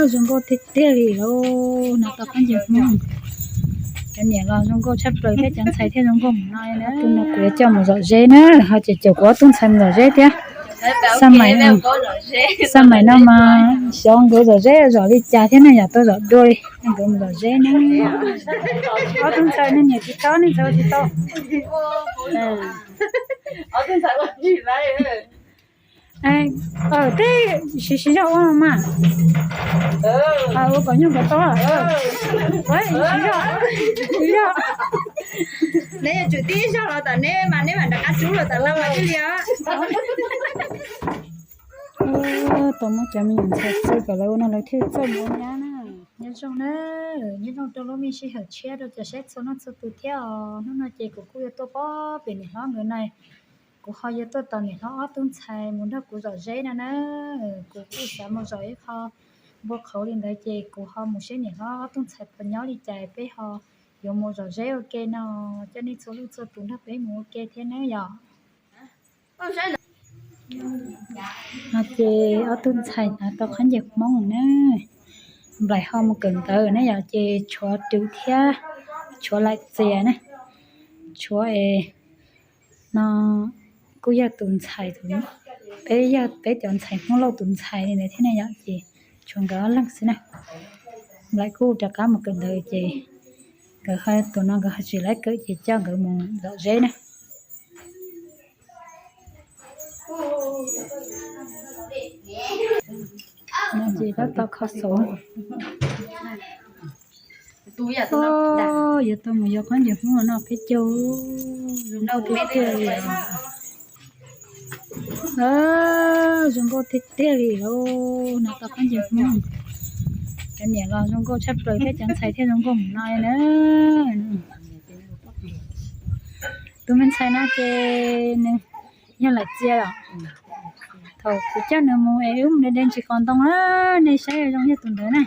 Zoo nkauj tiag tiag li lauj, no tau khaub ncaws Hmoob. Cov niam los zoo nkauj tshaj plaws thiab cov ntxhais thiaj zoo nkauj mus no na. Tus no kuv yuav coj mus zom zeb na, ho ces caum kuv ob tug ntxhais mus zom zeb thiab. Xaj maim, xaj maim no mas xyov nkawd zom zeb zom li cas thiab na, yam tau zom dua li, nkawd mus zom zeb na. Ob tug ntxhais no niam tsis tau, nej ntxhais tsis tau. Tej siv siv zog ua mas, ua kom nyuj kom tau. Siv zog, siv zog. Neb yuav tsum tib zog los tom neb mas neb mam rov qab rub los tom no mas thiaj li os. Tau muab cov me nyuam ntxhais txib kom lawv ua no lawv thiaj txawj mus ua nyab na. Nyob zoo na, nyob zoo rau lub me sij hawm tshiab rau cov saib txhua leej txhua tus thiab os. Hnub no ces kuv kuj yuav tuaj pab pem niam hlob nkawd na. Kuv ho yuav tuaj tos niam hlob ob tug ntxhais mus nrog kuv zom zeb no na. Kuv kuj xav mus zom ib qho npua qhauv li ntawd ces kuv ho mus seb niam hlob ob tug ntxhais puas nyob li cas peb ho yuav mus zom zeb ua ke no, coj nej txhua leej txhua tus nrog peb mus ua ke thiab nawb yom. No ces ob tug ntxhais hnav tau khaub ncaws Hmoob na, nplaim ho mus kawm ntawv na yom, ces tshuav Rwm thiab tshuav Laim Txias na, tshuav es no kuj yog tus ntxhais, peb yog peb cov ntxhais Hmoob Lauj tus ntxhais li ntawd thiab na yom, ces tshuav nkawd ob leeg xwb na. Nplaim kuj rov qab mus kawm ntawv ces nkawd tus no nkawd ho tsis laib kawm ces coj nkawd mus zom zeb na. No ces tab tom kho xauv. Yuav tau mus yos khaub ncaws Hmoob no peb caug, zoo nkauj tiag tiag li os. Zoo nkauj tiag tiag li lauj, no tau khaub ncaws Hmoob. Cov niam los zoo nkauj tshaj plaws thiab cov ntxhais thiaj zoo nkauj mus no na. Tus me ntxhais no ces nws yog Laim Txias los. Thaum kuv coj nws mus es wb mus de de ntsis qos ntoo na, nej saib zoo yog tus ntawd na.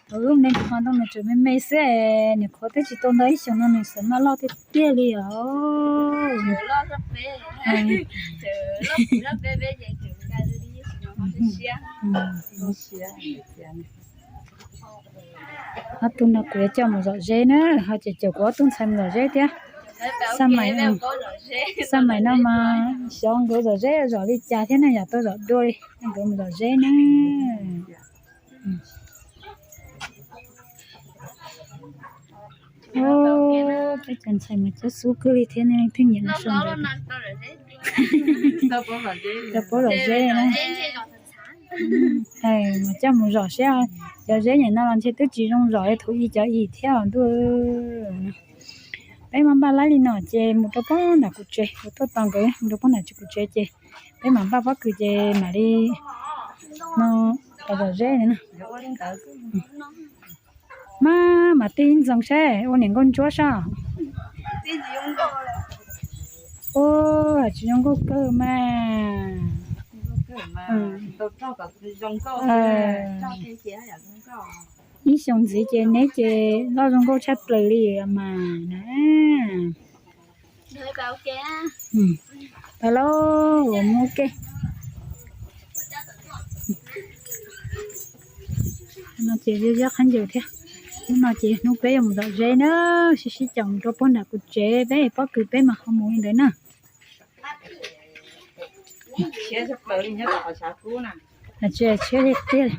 Thaum wb mus de ntsis qos ntoo nws tseem me me xwb es nws qhuav twb tsis tau ntau ib xyoos no nws xav maj loj tiag tiag li os. Ob tug no kuv yuav coj mus zom zeb na, ho ces caum kuv ob tug ntxhais mus zom zeb thiab. Xaj maim, xaj maim no mas xyov nkawd zom zeb zom li cas thiab na, yam tau zom dua li, nkawd mus zom zeb na. Peb cov ntxhais mas cov xub kawg li thiab ne, leej twg nyiam no sau ntawv. Cov pab zom zeb na. Mas coj mus zom saib, cov zeb nim no los ntshe twb tsis zoo zom li thaum ub cov ib thiab os ntuj. Peb mam npaj laib li no ces mus rau pem nram kuv tsev, kuv tuaj tos nkawd mus rau pem nram kuv tsev ces peb mam npaj pob kws ces mam li no zom zeb na. Mas mas tij ntxoov saib ua niam nkauj ntsuab saib. Ua tsis zoo nkauj kawg mas. Ib xyoos ntxiv ces neb ces loj zoo nkauj tshaj plaws li mas na. Tau lauj, mus ua ke. No ces yog yob qab ncaws thiab. Hnub no ces hnub peb yuav mus zom zeb na, sib sib caum mus rau puag nram kuv tsev, peb pob kws peb mas ho mus li ntawd na. Tsis tshiab tiag tiag,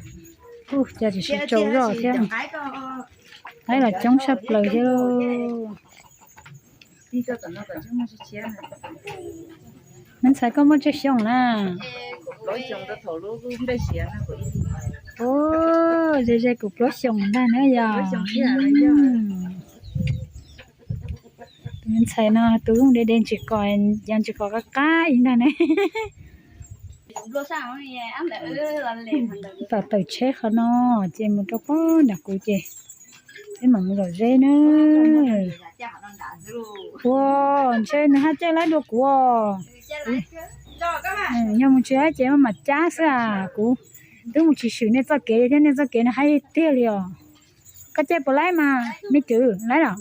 kuj cas tsis sib tsaus zoj thiab. Qaib los coob tshaj plaws thiab lauj. Me ntxhais koj muaj tsawg xyoo na? Ua, ze ze kuv plaub xyoos ntag na yog. Tus me ntxhais no tus lub de de ntsis kos, yog ntsis kos qab qab ib ntag ne. Tom tawm tsheb qhov no ces mus rau pem nram kuv ces peb mam mus zom zeb na. Ua, ntshe nws haj caij laib dua kuv os. Yog mus tsis laib ces maj mam cab xwb as, kuv twb mus tsis swm nej txoj kev thiab, nej txoj kev no haib tiag li os. Koj caij puas laib mas me kwv, laib los?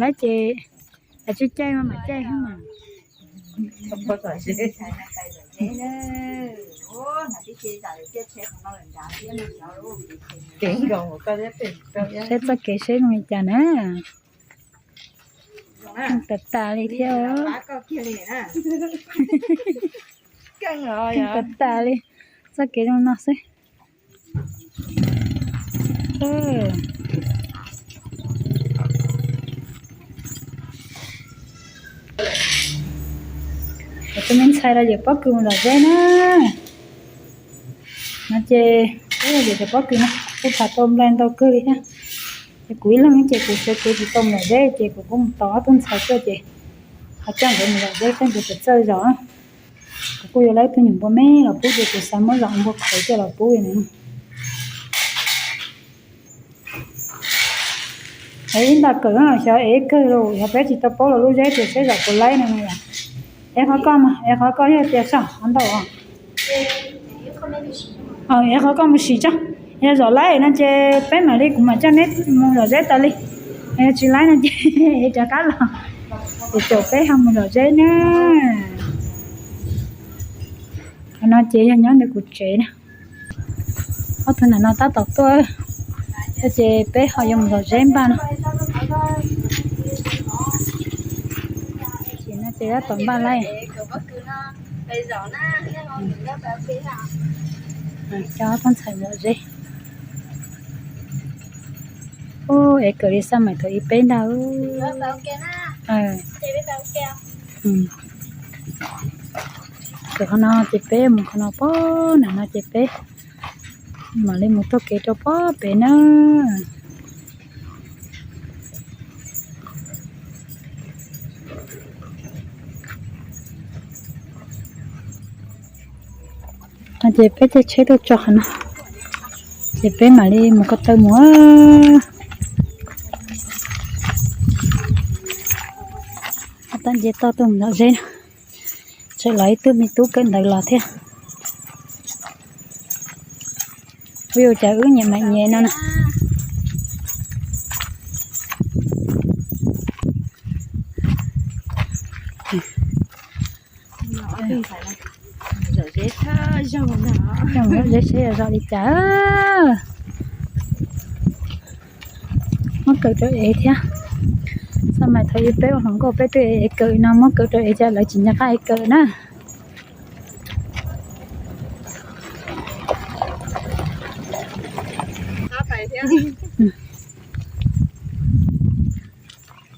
Laib ces, tsis caij maj mam caij xwb mas. Saib txoj kev seb zoo li cas na. Tawm tas li thiab. Tawm tas li. Txoj kev zoo no xwb. Tus me ntxhais los yawm pob kws mus zom zeb na. No ces yawm pob kws no kuj tham tau nplai ntau kawg li thiab. Ces kuv ib leeg ces kuv sawv kev tsis tau mus zom zeb ces kuv kuj mus tos ob tug ntxhais tuaj ces ho coj nkawd mus zom zeb saib nkawd puas txawj zom. Kuv kuj yuav lawv ib tug nyuam npua me los pub ces kuv xav muab zom npua qhauv coj los pub no. Es ib nta kawm xyov ev kawg los yog peb tsis tau paub los lub zeb tias seb zom puas laib no yom. Ev qhov koj mas, ev qhov koj yog tias soj qhov ntau. Ev qhov koj mus sim tso. Yog zom laib no ces peb mam li kuv mam coj neb mus zom zeb tas li. Yog tsis laib no ces ev rov qab los. Ces caum peb ho mus zom zeb na. Qhov no ces yog nyob ntawm kuv tsev na. Ob tug ntawm no tab tom tuaj, ces peb ho yuav mus zom zeb npaj no. Ces no ces tab tom npaj laij. Coj ob tug ntxhais zom zeb. Ub, ev kawm li xaj maim thaum ib peb ntag. Kawm qhov no ces peb mus qhov no pab nram no ces peb mam li mus taug kev rau pab pem na. No ces peb caij tsheb tuaj tso qhov no, ces peb mam li mus ko taw mus. Tab nce toj tuaj mus zom zeb no, tseem los ib tug me tub kawm ntawv los thiab. Ua cas wb nyias mam nyias no na. Zom zeb seb zom li cas. Muab kawm rau ev thiab. Xaj maim thaum ub peb ua hluas nkauj peb twb ev kawm no, muab kawm rau ev ces lawv tsis nco qab ev kawm na.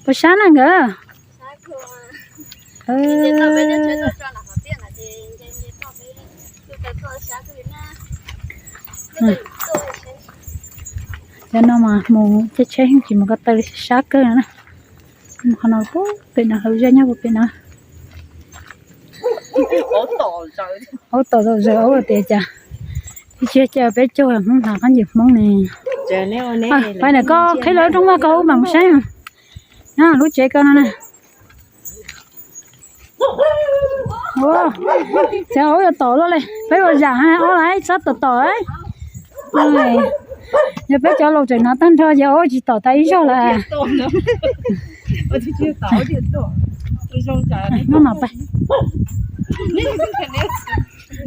Puas sab na nkawd? Cov no mas mus caij tsheb tsis mus ko taw li sab kawg no na. Mus qhov no pem no, hauv zaj nyob puag pem no. Aub tom zom zaws, aub tias cas, tsis cia peb caug Hmoob hnav qab ncaws Hmoob ne. Pais ntawm koj qhib lawv rooj vag koj ub mam mus saib. Lub tsev koj no na. Cov aub yuav tom luaj li, peb ua zam ob laiv txhob tom tom. Yog peb cov laus tseem hnav tag nrho ces aub tsis tom tas ib zaug lawm.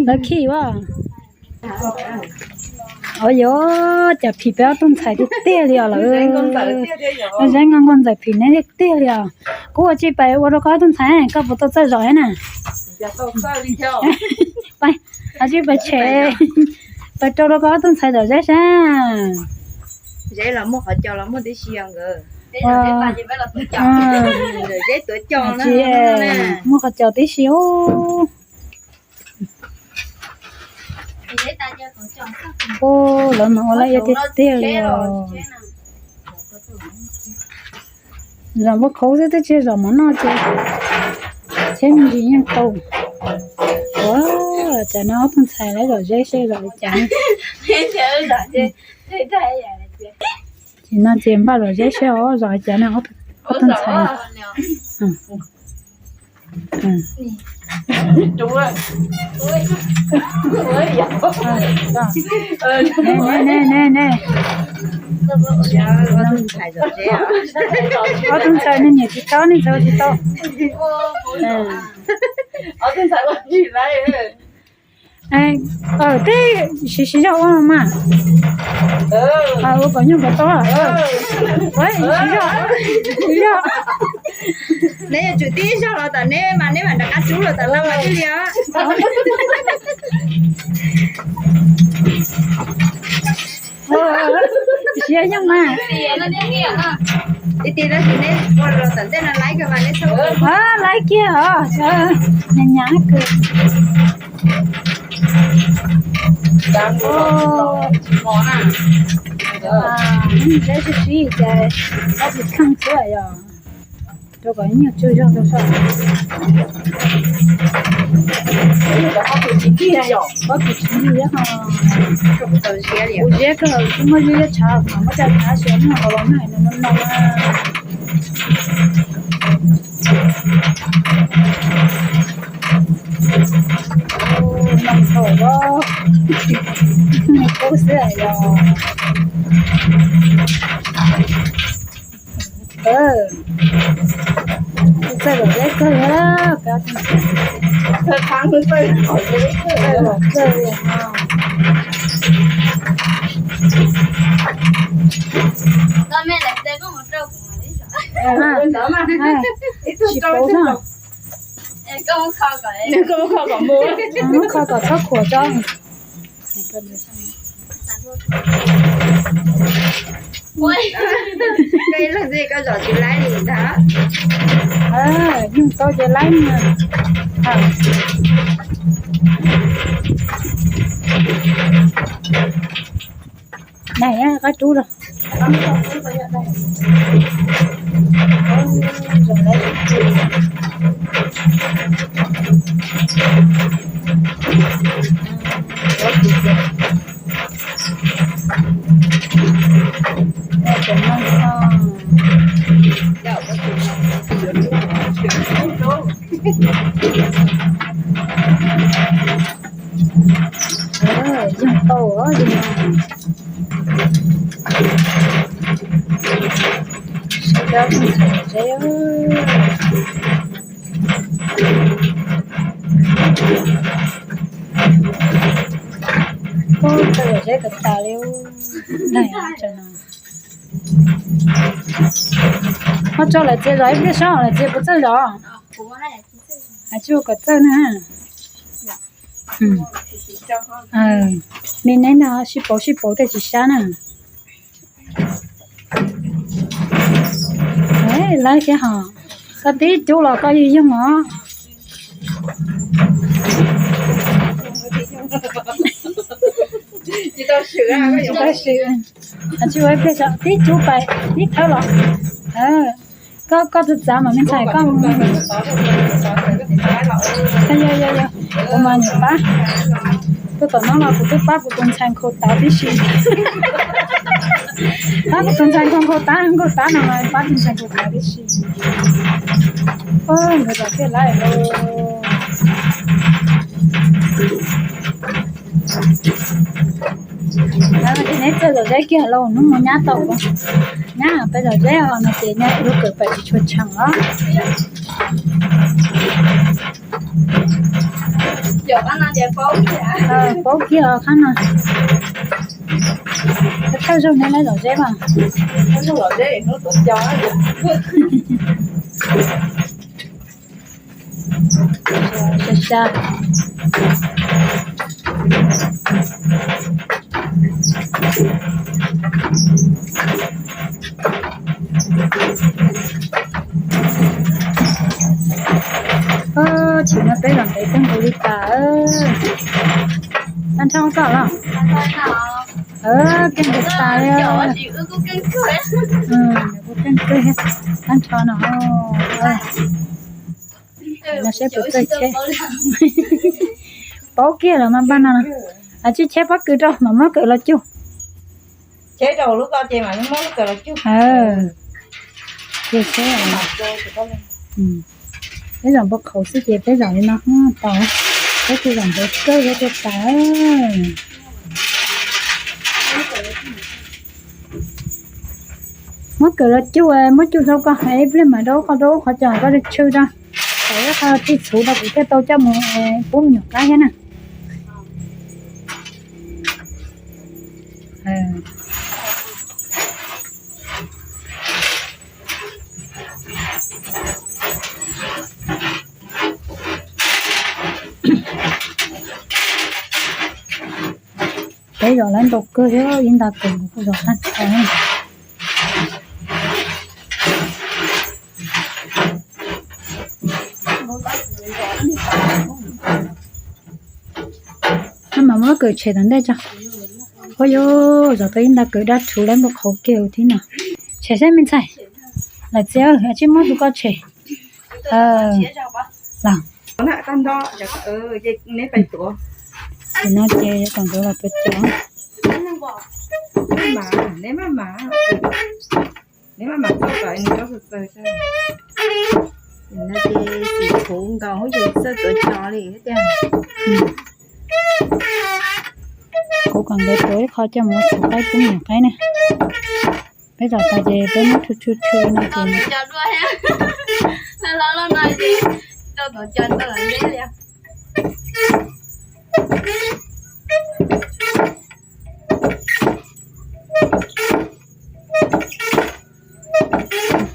Lawv khij ua. Ua yog cas phim peb ob tug ntxhais tiag tiag li os lawm. Zeeb nkauj nkauj ntxawm phim neb tiag tiag li os. Kuv ua tsis pais ua rau koj ob tug ntxhais, koj puas tau txawj zom thiab na? Pais tsis pais tshem, pais rau rau koj ob tug ntxhais zom zeb saib. Zeb los muaj qhov cos los muaj tib si os nkawd. Zeb tuav cos, muaj qhov cos tib si ub. Ub, lawv mas ua lawv iab tiag tiag li os. Zom npua khaub xwb twb tsis zom mov noj ces tsheb me ntsis yeej tau. Ua cas no ob tug ntxhais lawv zom zeb seb zom li cas. Ces no ces npaj zom zeb seb zom li cas no ob tug ntxhais. Ne ne ne ne, ob tug ntxhais ne niam tsis tau ne ntxhais tsis tau. Tej siv siv zog ua mas. Ua kom nyuag kom tau. Siv zog, siv zog. Neb yuav tsum tib zog los tom neb mas neb mam rov qab rub los tom no mas thiaj li os. Siv yeej mas. Ib tib tab sis neb ua los tom ntej no laib kawg mas neb txhob laib kiag os. Nyab nyab kawg. Neb sib sib ces ob tsis kheej xwb yog. Rau kom nyuag tsuj zog rau soj. Pob kws tsis nti ho. Kuv ziab kawg, kuv muab ziab tshav mas muab cov tshav sia noj hauv los noj no no no. Noj thaum los kub xwb yog. Txawj lom zeb kawg, txawj lom zeb kawg li. Tsis paub, kho kom txhob khuam tso. Yeej tau ces laib na. Nai, qab rub los. Yeej tau, yeej sab dab ntxhais zeb. Ub, txawj zom zeb kawg tas li. Ho tso lawm txiav zom ib pliag saib lawm txiav puas txawj zom. Hais tsis ua kom txawj na. Me neb no sib pauv sib pauv tej tsis sab na. Lawv thiab ho, koj tib cub los koj yeej yoog os. Tsis ua ib pliag tib cub pais tib thawb los. Koj, koj txav txav mas me ntxhais koj. Yog yog yog, kuv mas niam pab, tuaj tom no los kuv twb pab kuv tus ntxhais nkhaus tav tib si. Pab kuv tus ntxhais nkhaus nkhaus tav, nkhaus tav no mas pab tus ntxhais nkhaus tav tib si. Nkawd tom thiaj lawm lauj. Neb txawj zom zeb kiag lauj, hnub no nyab tau, nyab peb zom zeb os no ces nyab lub kawm pais tsis tshua tsheej os. Paub kiag os qab no. Thawj zaug neb lawv zom zeb mas. Xya xya. Tsis no peb los ntev kawg nkaus li tas. Tag nrho koj los? Keej nkaus tas li. Kuv keej kawg tag nrho no. No saib puas txawj cheb. Paub kiag los mas npaj no. Tsij cheb pob kws rau mam muab kawm los cug. Ces seb, peb zom npau qhauv xwb ces peb zom li no tau. Peb tsis zom npau kawg thiaj tas. Muab kawm los cug, muab cug rau koj hais ib pliag mas rau qhov rau qhov cos koj tshwm rau. Tau ib qho tij txhuv rau kuv thiaj tau coj mus pub me nyuam qab thiab na. Peb zom lawv ntau kawg thiab, ib nta kawm kuv zom tag nrho. Mas muab kawm tshem tom ntej tso. Ua yus zom tau ib nta kawm dab rhuv lawv npau qhauv kiag thiab no. Tshem saib me ntxhais. Lawm txiv, tsij muab tus ko tshem. Los, no ces yuav kom nkawd los tuav cos. Ces xim txhuv nkaus ces txawj tuav cos li tiag. Kuv kom nkawd tuav ib qho coj mus txhuv qaib pub niam qaib na. Peb zom tas ces peb muab rhu rhu rhu no ces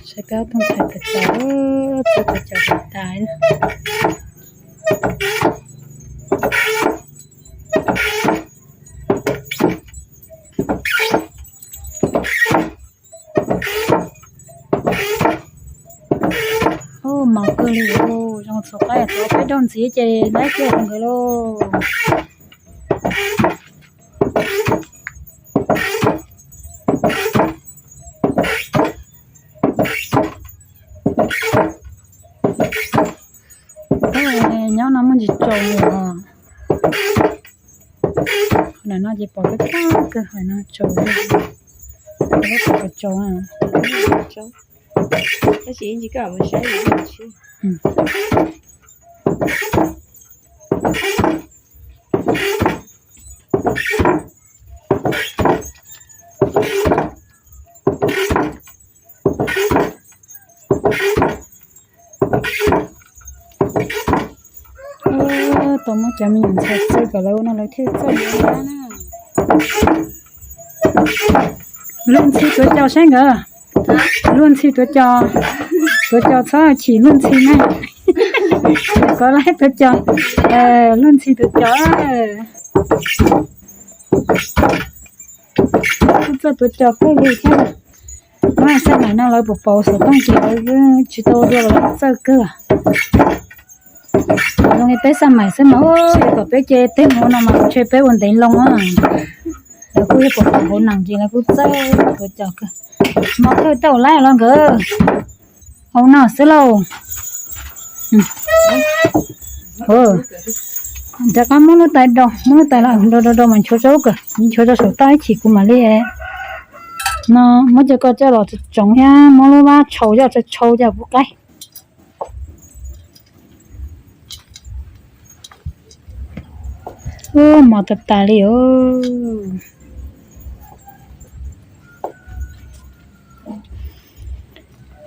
saib peb ob tug ntxhais tuav cos, txawj tuav cos tas. Mos kawg li, zoo txhuv qaib tuav peb daug ntxiv ces laib kiag rau nkawd lauj. Nyob no muaj ntsis tsaus os. Qhov no ces pom kawg kawg, hais no tsaus, tsaus, tab sis ib ntsis koj mus saib. Tau muab cov me nyuam ntxhais txawj kom lawv ua no lawv thiaj txawj ua na. Luag ntxhi tuav cos saib nkawd. Luag ntxhi tuav cos, tuav cos txhob chim luag ntxhi na. Kov laib tuav cos, luag ntxhi tuav cos. Kuj txawj tuav cos kawg li thiab. Muab xab maim no lawv puas pauv xov tooj ces lawv tsis tau ua dua los lawv txawj kawg. Zoo li peb xab maim xwb mas, kom peb ces tej mus no mas ntshe peb ua ntev loo. Lawv kuj yuav pom hauv nees ces lawv kuj txawj tuav cos kawg. Mos kawg tau laib los nkawd. Hauv no xwb lauj. Rov qab muab lub tais do, muab lub tais los do do do mas nchuav rau kawg, nchuav rau saum toj ib chim kuv mam li no muab cov ko coj los tsoov thiab muab lub vab tshau coj tshau coj pub qaib. Mos tas tas li os.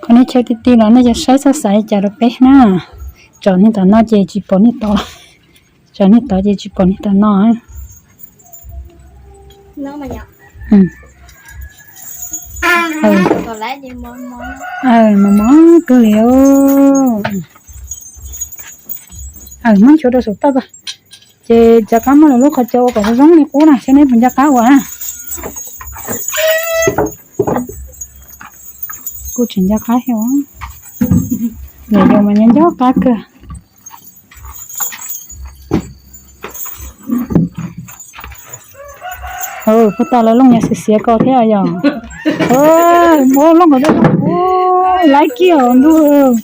Qhov nej chaw ti ti los nej cov saib txhob xav li cas rau peb na. Tsom niag tom no ces tsis pom niag tod, tsom niag tod ces tsis pom niag tom no. Mos mos kawg li. Muab nchuav rau saum toj ko. Ces rov qab muab lawv lub qhov cos ua kom zoo li qub na, saib neb puas nco qab ua na. Kuj tseem nco qab thiab, niam yau mas nco nco qab kawg. Puag ta lawv looj yog xiav xiav ko thiab yog. Muab looj ko, laib kiag os ntuj,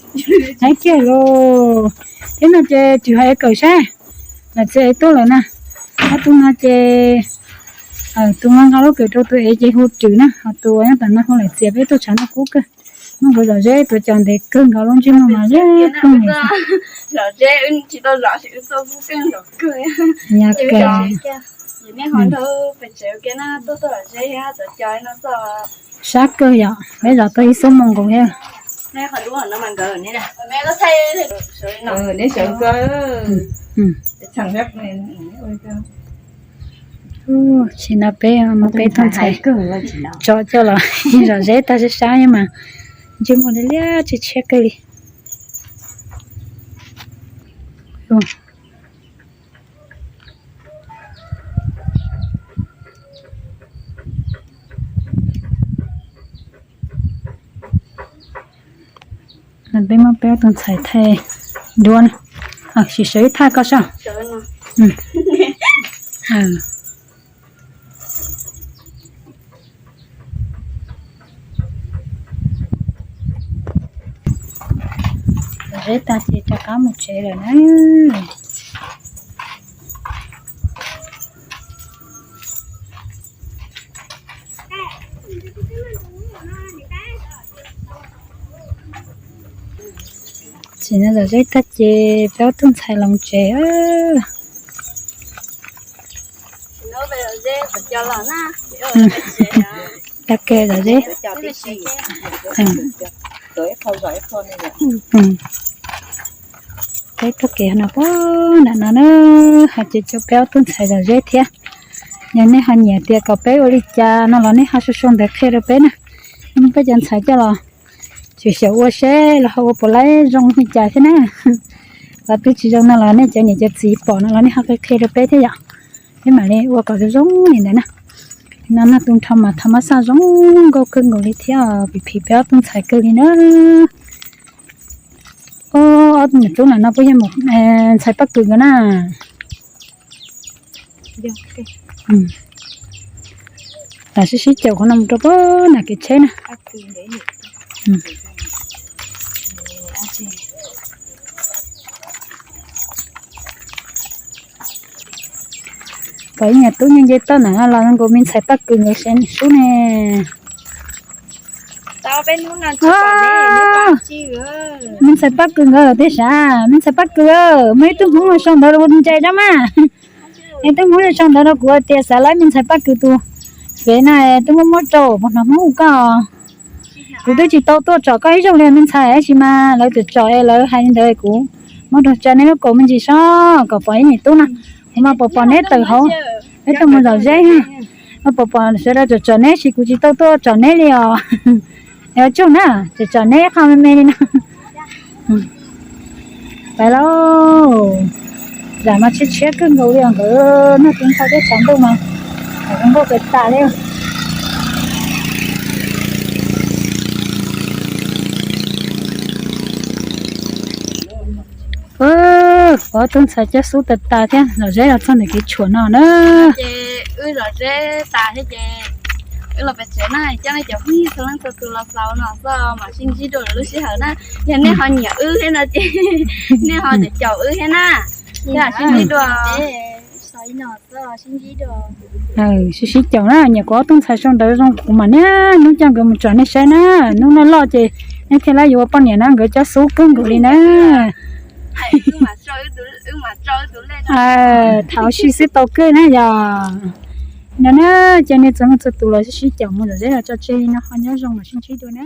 laib kiag los. Thiab no ces tsis hais kawm sab, lawv txiav tuaj lawm na. Ob tug no ces tus nqa nqa lub kawm rau tus ev ces hu Rwm na, ho tus nyob tom no hu Lawm Txias. Peb tuaj tshav ntuj kub kawg, muab nkawd zom zeb tuav cos ntev kawg, nkaus lub ntsej muag mas zeb kawg. Nyab kawg, sab kawg yom, peb zov tau ib xuab moos nkaus thiab. Sim no peb muab peb tug ntxhais tso coj los zom zeb tag sab sab mas ntsej muag liab liab tshiab tshiab kawg li. Peb muab peb tug ntxhais thaij duab na. Sim sawv ib thaj koj saib. Zom zeb tag ces rov qab mus tsev lawm na. Tsis no zom zeb tag ces peb ob tug ntxhais los tsev. Tag kis zom zeb. Peb tug kev no puag nram no na, hais tias coj peb ob tug ntxhais zom zeb thiab. Yog nej ho nyiam tias kom peb ua li cas no los nej ho sau sau ntawv qhia rau peb na. Peb cov ntxhais coj los tseem xyaum ua seb los ho ua puas laib zoo li cas thiab na. Qhov twg tsis zoo no los nej cov niam cov txiv pom no los nej ho qhia qhia rau peb thiab yom. Peb mam li ua kom zoo zoo li ntawd na. No noj tu nrho mas thaum mab xaj zoo nkauj kawg nkaus li thiab, phim phim peb ob tug ntxhais kawg li na. Ob tug niam tub lam no puas yog ntxhais Paj Kws nkawd na? Lam sib sib caum qhov no mus rau puag nram kev tsheb na. Pom ib niam tub nyob nce toj ntawm no los zoo nkaus me ntxhais Paj Kws nkawd seb sub ne. Me ntxhais Paj Kws nkawd tiag sav, me ntxhais Paj Kws, muaj ib tug Hmoob sau ntawv rau ntses rau mas. Ib tug Hmoob sau ntawv rau kuv tias xav laib me ntxhais Paj Kws tus fev na, twb muab muab rau puas hnov Hmoob koj. Kuv twb tsis tau tuaj tsom koj ib zaug li me ntxhais, tab sis mas lawv tsom tsom lawv hais li ntawd kuv muab rau tsa neb lub kaus me ntsis sob kom pom ib niam tub no. Kuv mas pom pom neb tawm hauv, neb tuaj mus zom zeb, mas pom pom sawv daws tsom tsom neb sis kuv tsis tau tuaj tsom neb li os. Es ua tsaug na, tsom tsom neb qho me me li no. Pais lauj. Zam mas tshiab tshiab kawg nkaus li os nkawd, noj tu nrho tej tshav ntuj mas zoo nkauj kawg tas li. Peb ob tug ntxhais coj xub tas tas thiab los zeb los txog ntawm kev tshuam no na. Ces wb zom zeb tas thiab ces wb los pem tsev na, coj nej cov phooj ywg txhua leej txhua tus los xaus no xwb, mam sib ntsib dua lwm lub sij hawm na. Yog nej ho nyiam wb thiab no ces nej ho caum caum wb thiab na. Sib ntsib dua. Sib sib caum na, nyiam kuv ob tug ntxhais sau ntawv zoo kuv mam niaj hnub coj nkawd mus tsom nej saib na. Hnub nej loj ces nej thiaj li yuav ua poj niam na, nkawd cov xub kawg nkaus li na. Tham ua si xwb tau kawg na yom. No na, ces nej txhua leej txhua tus los sib sib caum mus zom zeb los tso tseg li no, ho nyob zoo los sib ntsib dua na.